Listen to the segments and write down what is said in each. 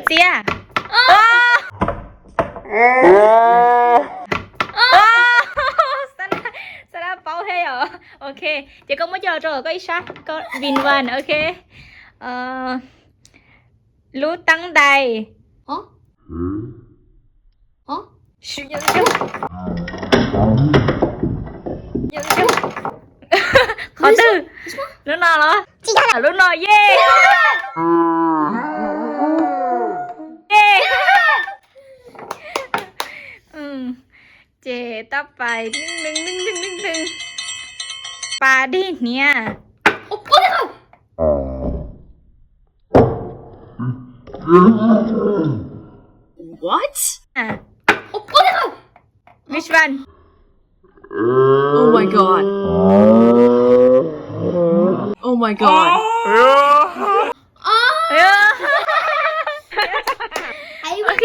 Txiab. Xab Laj paub thiab yom. Ok, ces koj muab coj los rau koj ib sab, koj vin van, ok. Lub teeb dais. Qhov twg? Lub no los? Lub no, yes. Ces tab pais, pas dig hniav. What? Which one? Oh my god. Oh my god. Ok,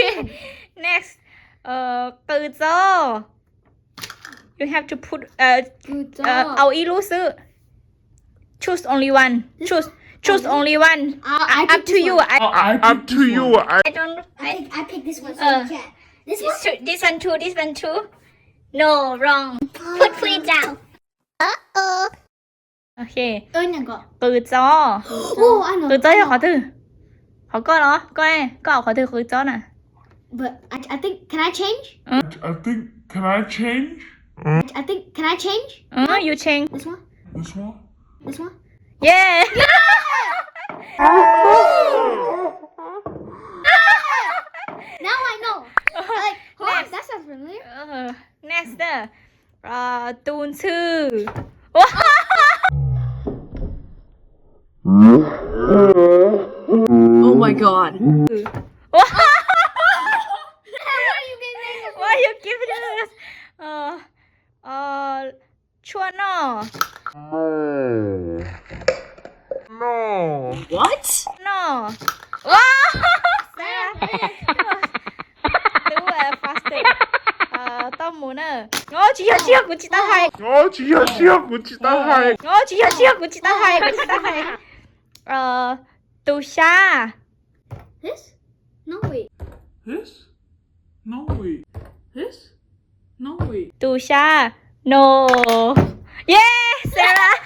next. Qws txob. You have to put, au ib lub xwb. Choose only one. Choose, choose only one. Up to you. I, up to you. I don't. I, I pick this one. So you can. This one? This one too. This one too. No, wrong. Put, put it down. Uh-oh. Ok. Qws txob. Qws txob yog qhov twg? Qhov koj los? Koj, koj qhov twg qws txob na? But I, I think, can I change? I think, can I change? I think, can I change? You change. This one? This one? This one? Yeah. Now I know. Like, oh, that sounds familiar. Next. Tus ntxhw. Oh my god. Why you give me this? Tshuaj noj. What? Noj. Tub, faster. Tau mus na. Tsis yog, tsis yog, kuv tsis tau hais. Tsis yog, tsis yog, kuv tsis tau hais. Tsis yog, tsis yog, kuv tsis tau hais, kuv tsis tau hais. Tus xyab. This? No, wait. This? No, wait. This? No, wait. Tus xyab. No. Yes, Sarah.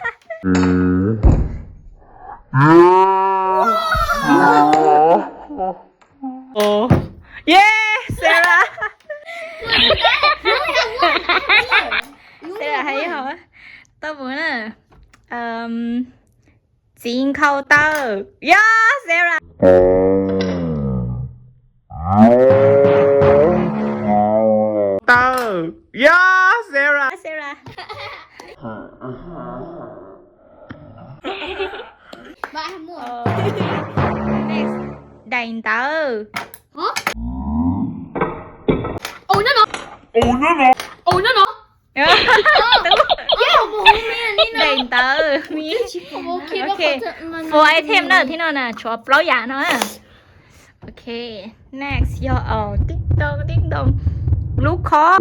Yes, Sarah. Sarah hais ib hov. Tau mus na. Txiv nkhaus taw. Yes, Sarah. Taw. Yes, Sarah. Sarah. Next. Daim ntawv. Daim ntawv. Ok. Four item na, thib no na, tshuav plaub yam no. Ok. Next yog, tib too tib too, lub khob.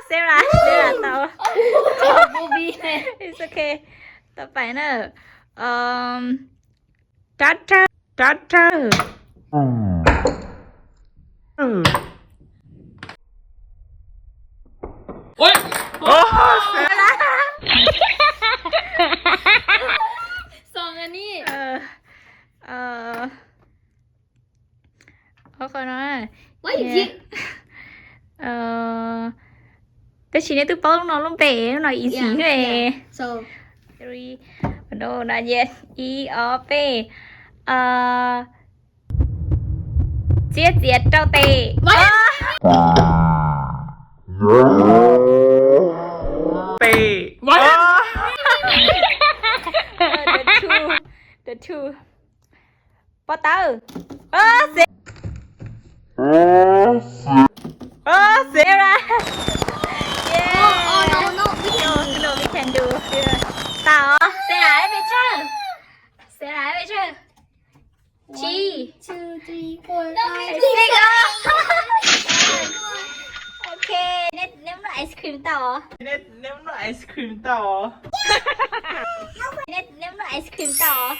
Sarah, Sarah tau. It's ok. Tau pais na. Rab rawg, rab rawg. Qhov no, tab sis nej twb paub lub no lub npe, lub no easy xwb. Ib, ob, peb. Txiab txiav rau tes. Tes. The two. Pob tawb. Sarah. Yeah. No, we can do. Tau. Sarah, peb tsawg? Sarah, peb tsawg? Tsib. Ok, neb muab ice cream tau os. Neb muab ice cream tau os. ice cream tau.